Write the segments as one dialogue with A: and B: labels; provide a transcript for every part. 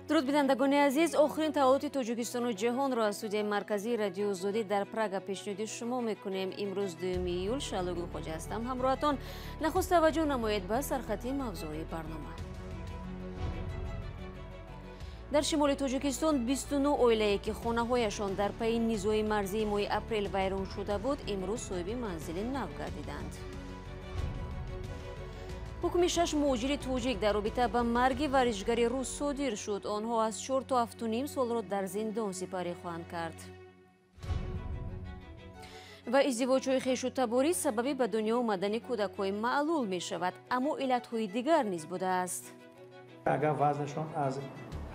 A: Дуруд, бинандагони азиз. Охирин таваллуди Тоҷикистону ҷаҳонро аз студияи марказии Радиои Озодӣ дар Прага пешниҳоди шумо мекунем. Имрӯз 2 июл, Шаҳло Гулхоҷа ҳастам ҳамроҳатон. Нахуст таваҷҷӯҳ намоед ба сархати мавзӯи барнома. Дар шимоли Тоҷикистон 29 оилае, ки хонаҳояшон дар пайи низои марзии моҳи апрел вайрон шуда буд, имрӯз соҳиби манзили нав гардиданд. Ҳукми шаш муҳоҷири тоҷик дар робита ба марги варзишгари рус содир шуд. Онҳо аз 4 то 7,5 солро дар зиндон сипарӣ хоҳанд кард. Ва издивоҷҳои хешу таборӣ сабаби ба дунё омадани кӯдакҳои маълул мешавад, аммо иллатҳои дигар низ будааст.
B: Агар вазнашон аз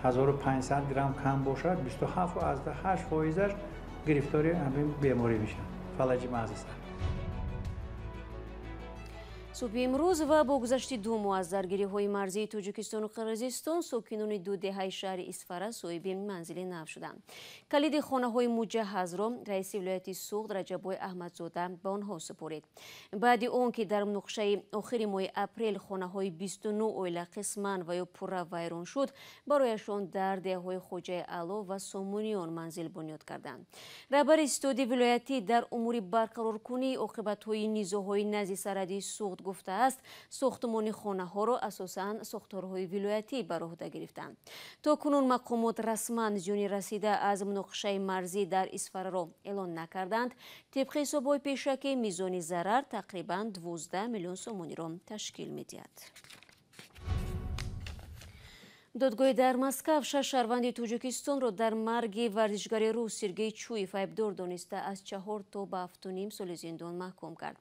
B: 1500 грамм кам бошад, 27,8 фоизаш гирифтори ҳамин беморӣ мешаванд, фалаҷи мағзи сар.
A: Субҳи имрӯз ва бо гузашти 2 моҳ аз даргириҳои марзии Тоҷикистону Қирғизистон, сокинони ду деҳаи шаҳри Исфара соҳиби манзили нав шуданд. Калиди хонаҳои муҷаҳҳазро раиси вилояти Суғд Раҷаббой Аҳмадзода ба онҳо супорид. Баъди он ки дар муноқишаи охири моҳи апрел хонаҳои 29 оила қисман ва ё пурра вайрон шуд, барояшон дар деҳаҳои Хоҷаи Аъло ва Сомониён манзил бунёд карданд. Раҳбари ситоди вилоятӣ дар умури барқароркунии оқибатҳои низоъҳои назди сарҳади Суғд гуфтааст, сохтмони хонаҳоро асосан сохторҳои вилоятӣ бар уҳда гирифтанд. То кунун мақомот расман зиёни расида аз муноқишаи марзӣ дар Исфараро эълон накарданд. Тибқи ҳисобҳои пешакӣ, мизони зарар тақрибан 12 миллион сомониро ташкил медиҳад. Додгоҳи дар Москав шаш шаҳрванди Тоҷикистонро дар марги варзишгари рус Сергей Чуев айбдор дониста, аз 4 то ба 7,5 соли зиндон маҳкум кард.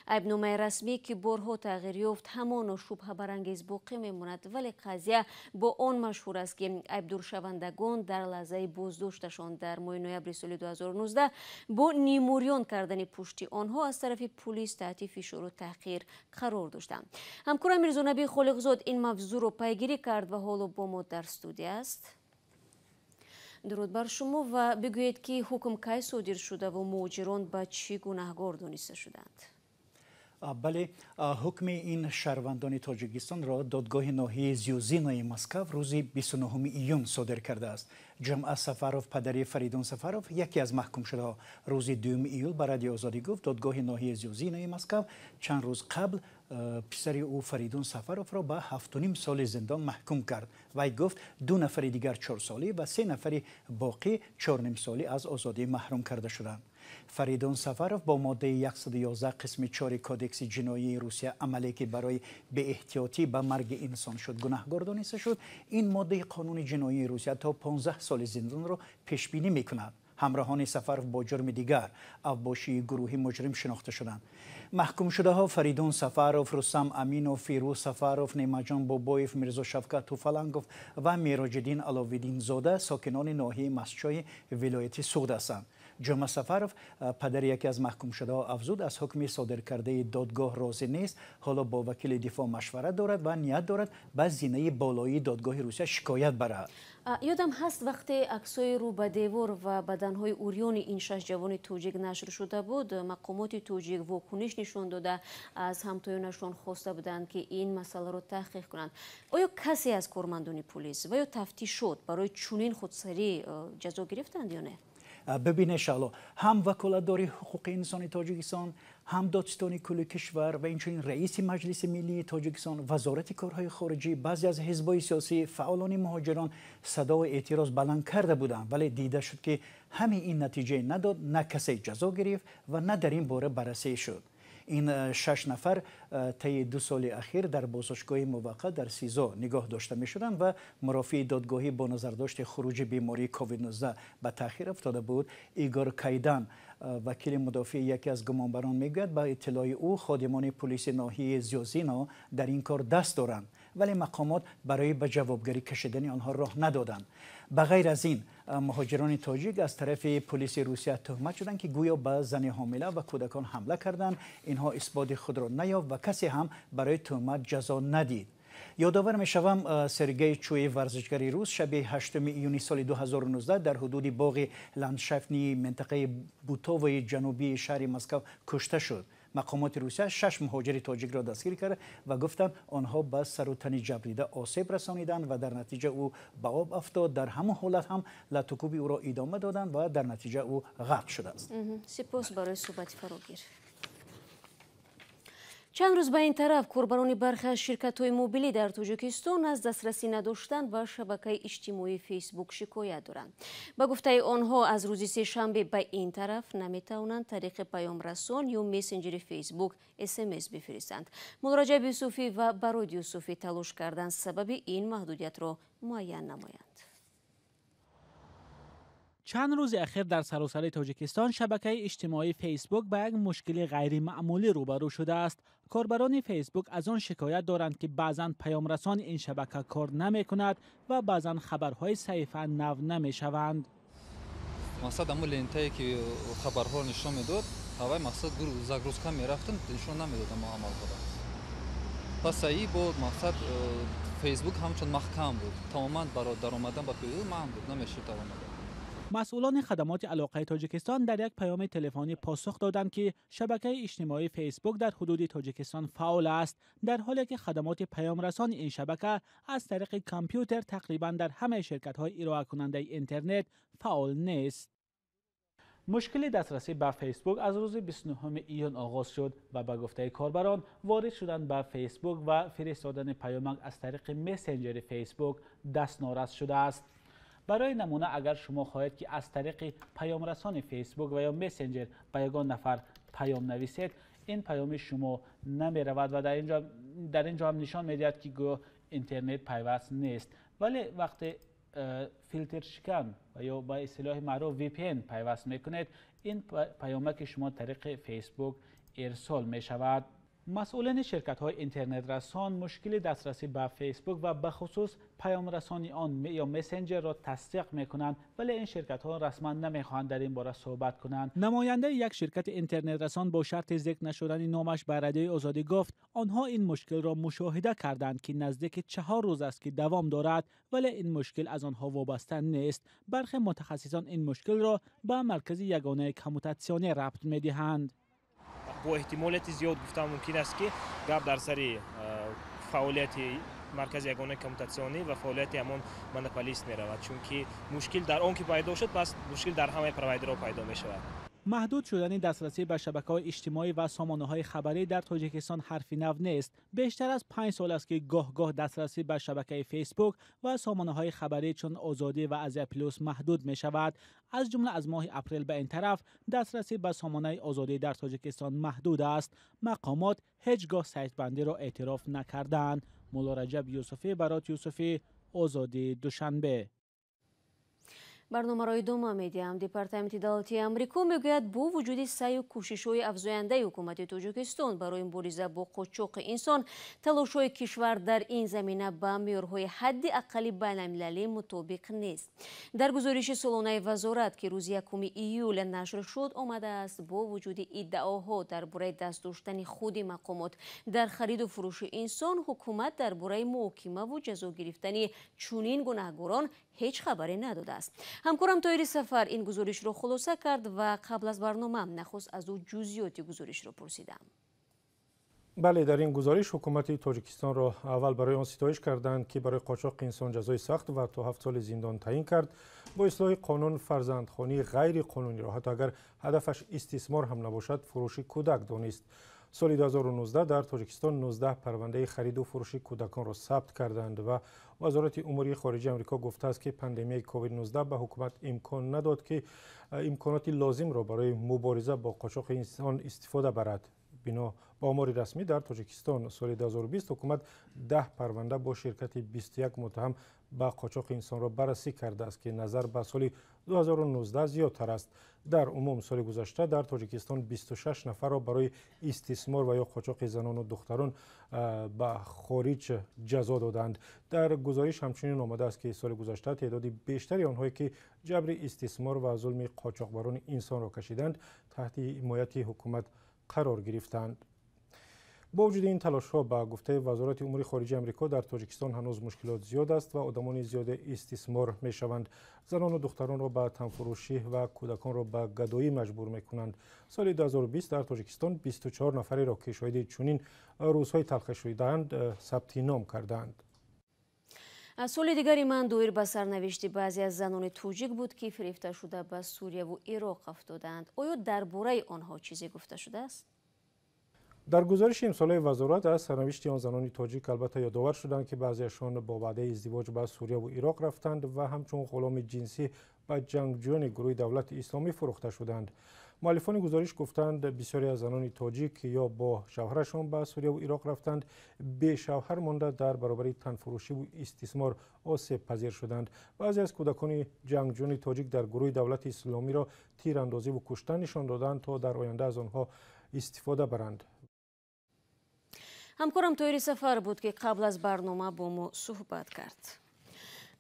A: Айбномаи расмӣ, ки борҳо тағйир ёфт, ҳамоно шубҳабарангез боқӣ мемонад, вале қазия бо он машҳур аст, ки айбдоршавандагон дар лаҳзаи боздошташон дар моҳи ноябри соли 2019 бо нимурён кардани пушти онҳо аз тарафи пулис таҳти фишору таҳқир қарор доштанд. Ҳамкорам Мирзонаби Холиқзод ин мавзӯъро пайгирӣ кард ва ҳоло бо мо дар студия аст. Дуруд бар шумо ва бигӯед, ки ҳукм кай содир шудаву муҳоҷирон ба чӣ гунаҳгор дониста шуданд?
C: Бале, ҳукми ин шаҳрвандони Тоҷикистонро додгоҳи ноҳияи Зюзинои Москав рӯзи 29 июн содир кардааст. Ҷумъа Сафаров, падари Фаридун Сафаров, яке аз маҳкумшудаҳо, рӯзи 2 июл ба Радиои Озодӣ гуфт, додгоҳи ноҳияи Зюзинои Москав чанд рӯз қабл писари ӯ Фаридун Сафаровро ба 7,5 соли зиндон маҳкум кард. Вай гуфт, ду нафари дигар 4 солӣ ва се нафари боқӣ 4,5 солӣ аз озодӣ маҳрум карда шуданд. Фаридун Сафаров бо моддаи 111 қисми 4 Кодекси ҷиноии Русия, амале ки барои беэҳтиётӣ ба марги инсон шуд, гунаҳгор дониста шуд. Ин моддаи қонуни ҷиноии Русия то 15 соли зиндонро пешбинӣ мекунад. Ҳамроҳони Сафаров бо ҷурми дигар, авбошии гурӯҳӣ, муҷрим шинохта шуданд. Маҳкумшудаҳо Фаридун Сафаров, Рустам Аминов, Фирӯз Сафаров, Неъматҷон Бобоев, Мирзошавкат Туфалангов ва Мероҷиддин Аловиддинзода сокинони ноҳияи Мастчои вилояти Суғд ҳастанд. Ҷумъа Сафаров, падари яке аз маҳкумшудаҳо, афзуд, аз ҳукми содиркардаи додгоҳ розӣ нест, ҳоло бо вакили дифоъ машварат дорад ва ният дорад ба зинаи болоии додгоҳи Русия шикоят барад.
A: Ёдам ҳаст, вақте аксҳои рӯ ба девор ва баданҳои урёни ин шаш ҷавони тоҷик нашр шуда буд, мақомоти тоҷик вокуниш нишон дода, аз ҳамтоёнашон хоста буданд, ки ин масъаларо таҳқиқ кунанд. Оё касе аз кормандони пулис ва ё тафтишот барои чунин худсарӣ ҷазо гирифтанд ё не?
C: Бибинед, Шаҳло, ҳам ваколатдори ҳуқуқи инсони Тоҷикистон, ҳам додситони кулли кишвар ва инчунин раиси Маҷлиси миллии Тоҷикистон, Вазорати корҳои хориҷӣ, баъзе аз ҳизбҳои сиёсӣ, фаъолони муҳоҷирон садои эътироз баланд карда буданд, вале дида шуд, ки ҳамаи ин натиҷае надод. На касе ҷазо гирифт ва на дар ин бора баррасӣ шуд. Ин шаш нафар таи 2 соли ахир дар боздоштгоҳи муваққат дар СИЗО нигоҳ дошта мешуданд ва мурофиаи додгоҳӣ бо назардошти хуруҷи бемории COVID-19 ба таъхир афтода буд. Игор Кайдан, вакили мудофии яке аз гумонбарон, мегӯяд, ба иттилои ӯ ходимони пулиси ноҳияи Зюзино дар ин кор даст доранд, вале мақомот барои ба ҷавобгарӣ кашидани онҳо роҳ надоданд. Ба ғайр аз ин, муҳоҷирони тоҷик аз тарафи пулиси Русия туҳмат шуданд, ки гӯё ба зани ҳомила ва кӯдакон ҳамла карданд. Инҳо исботи худро наёфт ва касе ҳам барои туҳмат ҷазо надид. Ёдовар мешавам, Сергей Чуев, варзишгари рус, шаби 8 июни соли 2019 дар ҳудуди боғи ландшафтнии минтақаи Бутовои ҷанубии шаҳри Москав кушта шуд. Мақомоти Русия 6 муҳоҷири тоҷикро дастгир кард ва гуфтанд, онҳо ба сару тани ҷабрдида осеб расониданд ва дар натиҷа ӯ ба об афтод. Дар ҳамон ҳолат ҳам латукӯби ӯро идома доданд ва дар натиҷа ӯ ғарқ шудааст.
A: Сипос барои суҳбати фарогир. Чанд рӯз ба ин тараф корбарони бархе аз ширкатҳои мобилӣ дар Тоҷикистон аз дастрасӣ надоштан ба шабакаи иҷтимоии Фейсбук шикоят доранд. Ба гуфтаи онҳо, аз рӯзи сешанбе ба ин тараф наметавонанд тариқи паёмрасон ё мессенҷери Фейсбук СМС бифиристанд. Муллораҷаб Юсуфӣ ва Барод Юсуфӣ талош карданд сабаби ин маҳдудиятро муайян намоянд.
D: Чанд рӯзи ахир дар саросари Тоҷикистон шабакаи иҷтимоии Фейсбук ба як мушкили ғайримаъмулӣ рӯбарӯ шудааст. Корбарони Фейсбук аз он шикоят доранд, ки баъзан паёмрасони ин шабака кор намекунад ва баъзан хабарҳои саҳифа нав намешаванд.
E: Мақсад, ҳамон лентае, ки хабарҳоро нишон медод, ҳавай, мақсад, загрузка мерафтам, нишон намедод ҳамо амалҳоро. Пас аи бо, мақсад, Фейсбук ҳамчун маҳкам буд, тамоман даромадан ба Фейсбук манъ буд, намешуд даромадан.
D: Масъулони хадамоти алоқаи Тоҷикистон дар як паёми телефонӣ посух доданд, ки шабакаи иҷтимоии Фейсбук дар ҳудуди Тоҷикистон фаъол аст, дар ҳоле ки хадамоти паёмрасони ин шабака аз тариқи компютер тақрибан дар ҳамаи ширкатҳои ироакунандаи интернет фаъол нест. Мушкили дастрасӣ ба Фейсбук аз рӯзи 29 июн оғоз шуд ва ба гуфтаи корбарон, ворид шудан ба Фейсбук ва фиристодани паёмак аз тариқи мессенҷери Фейсбук дастнорас шудааст. Барои намуна, агар шумо хоҳед, ки аз тариқи паёмрасони Фейсбук ва ё мессенҷер ба ягон нафар паём нависед, ин паёми шумо намеравад ва дар ин ҷо ҳам нишон медиҳад, ки гӯё интернет пайваст нест. Вале вақте филтршикан ва ё ба истилоҳи маъруф VPN пайваст мекунед, ин паёмаки шумо тариқи Фейсбук ирсол мешавад. Масъулини ширкатҳои интернетрасон мушкили дастрасӣ ба Фейсбук ва бахусус паёмрасони он ё мессенҷерро тасдиқ мекунанд, вале ин ширкатҳо расман намехоҳанд дар ин бора суҳбат кунанд. Намояндаи як ширкати интернетрасон бо шарти зикр нашудани номаш ба Радиои Озодӣ гуфт, онҳо ин мушкилро мушоҳида карданд, ки наздики 4 рӯз аст, ки давом дорад, вале ин мушкил аз онҳо вобаста нест. Бархе мутахассисон ин мушкилро ба маркази ягонаи коммутатсионӣ рабт медиҳанд.
F: Бо эҳтимолияти зиёд гуфтан мумкин аст, ки гап дар сари фаъолияти маркази ягонаи коммутатсионӣ ва фаъолияти ҳамон монополист меравад, чунки мушкил дар он ки пайдо шуд, пас мушкил дар ҳамаи провайдерҳо пайдо мешавад.
D: Маҳдуд шудани дастрасӣ ба шабакаҳои иҷтимоӣ ва сомонаҳои хабарӣ дар Тоҷикистон ҳарфи нав нест. Бештар аз 5 сол аст, ки гоҳ-гоҳ дастрасӣ ба шабакаи Фейсбук ва сомонаҳои хабарӣ чун Озодӣ ва Азия Плюс маҳдуд мешавад. Аз ҷумла аз моҳи апрел ба ин тараф дастрасӣ ба сомонаи Озодӣ дар Тоҷикистон маҳдуд аст. Мақомот ҳеҷ гоҳ сайтбандиро эътироф накарданд. Муллораҷаб Юсуфӣ, Барот Юсуфӣ, Озодӣ, Душанбе.
A: Барномаро идома медиҳам. Департаменти давлатии Амрико мегӯяд, бо вуҷуди саъю кӯшишҳои афзояндаи ҳукумати Тоҷикистон барои мубориза бо қочоқи инсон, талошҳои кишвар дар ин замина ба меъёрҳои ҳадди аққали байналмилалӣ мутобиқ нест. Дар гузориши солонаи вазорат, ки рӯзи 1 июл нашр шуд, омадааст, бо вуҷуди иддаоҳо дар бораи даст доштани худи мақомот дар хариду фурӯши инсон, ҳукумат дар бораи муҳокимаву ҷазо гирифтани чунин гунаҳгорон ҳеҷ хабаре надодааст. Ҳамкорам Тоҳири Сафар ин гузоришро хулоса кард ва қабл аз барнома нахуст аз ӯ ҷузъиёти гузоришро пурсидам.
G: Бале, дар ин гузориш ҳукумати Тоҷикистонро аввал барои он ситоиш карданд, ки барои қочоқи инсон ҷазои сахт ва то 7 соли зиндон таъин кард, бо ислоҳи қонун фарзандхонии ғайриқонуниро, ҳатто агар ҳадафаш истисмор ҳам набошад, фурӯши кӯдак донист. Соли 2019 дар Тоҷикистон 19 парвандаи хариду фурӯши кӯдаконро сабт карданд ва Вазорати умури хориҷии Амрико гуфтааст, ки пандемияи COVID-19 ба ҳукумат имкон надод, ки имконоти лозимро барои мубориза бо қочоқи инсон истифода барад. Бино ба омори расмӣ, дар Тоҷикистон соли 2020 ҳукумат 10 парванда бо ширкати 21 муттаҳам ба қочоқи инсонро баррасӣ кардааст, ки назар ба соли 2019 зиёдтар аст. Дар умум соли гузашта дар Тоҷикистон 26 нафарро барои истисмор ва ё қочоқи занону духтарон ба хориҷ ҷазо доданд. Дар гузориш ҳамчунин омадааст, ки соли гузашта теъдоди бештари онҳое, ки ҷабри истисмор ва зулми қочоқбарони инсонро кашиданд, таҳти ҳимояти ҳукумат қарор гирифтанд. Бо вуҷуди ин талошҳо, ба гуфтаи Вазорати умури хориҷаи Амрико, дар Тоҷикистон ҳанӯз мушкилот зиёд аст ва одамони зиёде истисмор мешаванд. Занону духтаронро ба танфурӯшӣ ва кӯдаконро ба гадоӣ маҷбур мекунанд. Соли 2020 дар Тоҷикистон 24 нафареро, ки шоҳиди чунин рӯзҳои талхе шудаанд, сабти ном кардаанд.
A: Суоли дигари ман доир ба сарнавишти баъзе аз занони тоҷик буд, ки фирефта шуда ба Сурияву Ироқ афтодаанд. Оё дар бораи онҳо чизе гуфта шудааст?
G: Дар гузориши имсолаи вазорат аз сарнавишти он занони тоҷик албатта ёдовар шуданд, ки баъзеашон бо ваъдаи издивоҷ ба Сурияву Ироқ рафтанд ва ҳамчун ғуломи ҷинсӣ ба ҷангҷӯёни гурӯҳи давлати исломӣ фурӯхта шуданд. Муаллифони гузориш гуфтанд, бисёре аз занони тоҷик ё бо шавҳарашон ба Сурияву Ироқ рафтанд, бешавҳар монда дар баробари танфурӯшиву истисмор осебпазир шуданд. Баъзе аз кӯдакони ҷангҷӯёни тоҷик дар гурӯҳи давлати исломиро тирандозиву куштан нишон доданд, то дар оянда аз онҳо истифода баранд.
A: Ҳамкорам Тоҳири Сафар буд, ки қабл аз барнома бо мо суҳбат кард.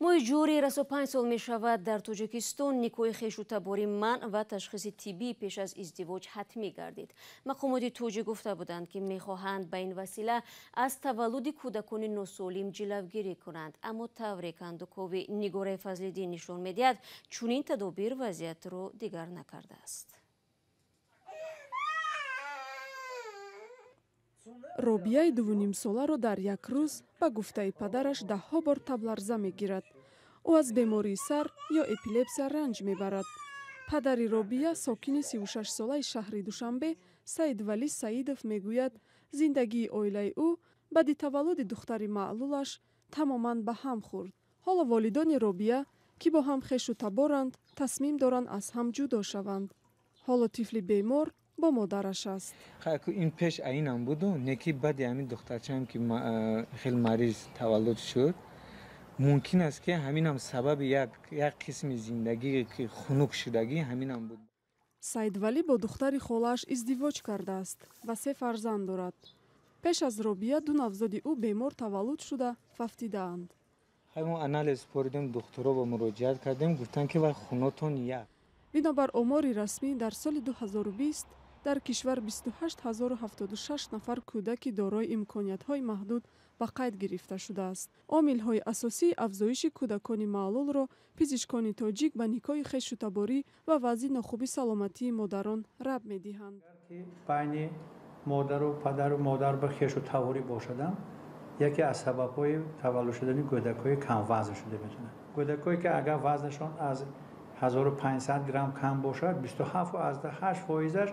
A: Моҳи ҷорӣ расо 5 сол мешавад дар Тоҷикистон никоҳи хешу таборӣ манъ ва ташхиси тиббӣ пеш аз издивоҷ ҳатмӣ гардид. Мақомоти тоҷик гуфта буданд, ки мехоҳанд ба ин васила аз таваллуди кӯдакони носолим ҷилавгирӣ кунанд. Аммо тавре кандукови Нигораи Фазлиддин нишон медиҳад, чунин тадобир вазъиятро дигар накардааст.
H: Робияи дувунимсоларо дар як рӯз ба гуфтаи падараш даҳҳо бор табларза мегирад. Ӯ аз бемории сар ё эпилепсия ранҷ мебарад. Падари Робия, сокини 36-солаи шаҳри Душанбе, Саидвалӣ Саидов мегӯяд, зиндагии оилаи ӯ баъди таваллуди духтари маълулаш тамоман ба ҳам хӯрд. Ҳоло волидони Робия, ки бо ҳам хешу таборанд, тасмим доранд аз ҳам ҷудо шаванд. Ҳоло тифли бемор бо модараш аст.
I: Ин пеш айнам буду, не ки баъди ҳамин духтарчаам, ки хеле мариз таваллуд шуд, мумкин аст, ки ҳаминам сабаби як қисми зиндагӣ, ки хунук шудагӣ ҳаминам буд.
H: Саидвалӣ бо духтари холааш издивоҷ кардааст ва 3 фарзанд дорад. Пеш аз Робия ду навзоди ӯ бемор таваллуд шуда фавтидаанд.
I: Мо анализ споридем, духтуро ба муроҷиат кардем, гуфтанд, ки вай хунотон як.
H: Бинобар омори расмӣ, дар соли 2020 дар кишвар 28076 нафар кӯдаки дорои имкониятҳои маҳдуд ба қайд гирифта шудааст. Омилҳои асосии афзоиши кӯдакони маълулро пизишкони тоҷик ба никоҳи хешу таборӣ ва вазъи нохуби саломатии модарон рабт медиҳанд.
B: Байни модару падару модар ба хешу таборӣ бошадам, яке аз сабабҳои таваллуд шудани кӯдакҳои камвазн шуда метавонад. Кӯдакҳое, ки агар вазнашон аз 1500 грамм кам бошад, 27,8%-аш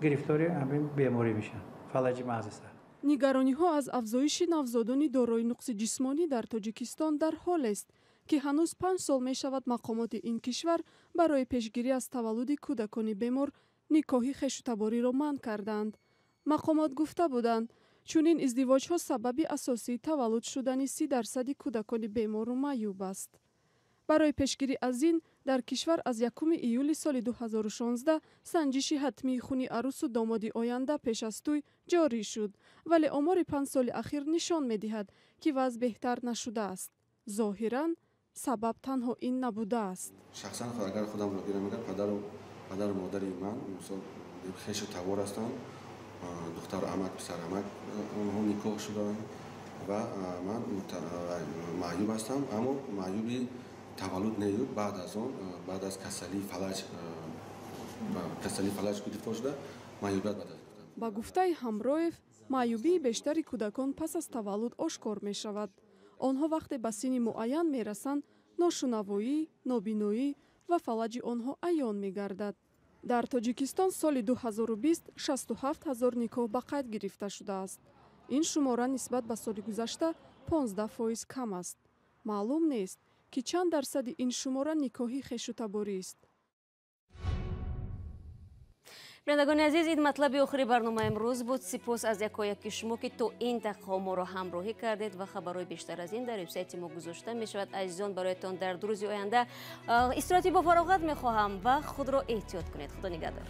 B: гирифтори ҳамин беморӣ мешаванд, фалаҷи мағзи сар.
H: Нигарониҳо аз афзоиши навзодони дорои нуқси ҷисмонӣ дар Тоҷикистон дар ҳолест, ки ҳанӯз 5 сол мешавад мақомоти ин кишвар барои пешгирӣ аз таваллуди кӯдакони бемор никоҳи хешутабориро манъ кардаанд. Мақомот гуфта буданд, чунин издивоҷҳо сабаби асосии таваллуд шудани 30% кӯдакони бемору маъюб аст. Барои пешгирӣ аз ин дар кишвар аз 1 июли соли 2016 санҷиши ҳатмии хуни арӯсу домоди оянда пеш аз тӯй ҷорӣ шуд, вале омори 5 соли ахир нишон медиҳад, ки вазъ беҳтар нашудааст. Зоҳиран сабаб танҳо ин набудааст.
J: Шахсан агар худамро гирам, мегӯям, падару модари ман мисол хешу табор ҳастанд, духтару амак, писарамак, онҳо никоҳ шудаанд ва ман маъюб ҳастам, аммо маъюби таваллуд нею, баъд аз он, баъд аз касалии фалаҷ гирифтор шуда, маъюбият ба даст.
H: Ба гуфтаи Ҳамроев, маъюбии бештари кӯдакон пас аз таваллуд ошкор мешавад. Онҳо вақте ба синни муайян мерасанд, ношунавоӣ, нобиноӣ ва фалаҷи онҳо аён мегардад. Дар Тоҷикистон соли 2020 67 ҳазор никоҳ ба қайд гирифта шудааст. Ин шумора нисбат ба соли гузашта 15% кам аст. Маълум нест, ки чанд дарсади ин шумора никоҳи хешутаборист.
A: Бинандагони азиз, ин матлаби охири барномаи имрӯз буд. Сипос аз якояки шумо, ки то ин дақиқа моро ҳамроҳӣ кардед ва хабарҳои бештар аз ин дар вебсайти мо гузошта мешавад. Азизон, бароятон дар ду рӯзи оянда истироҳати бо фароғат мехоҳам ва худро эҳтиёт кунед. Худо нигаҳдор.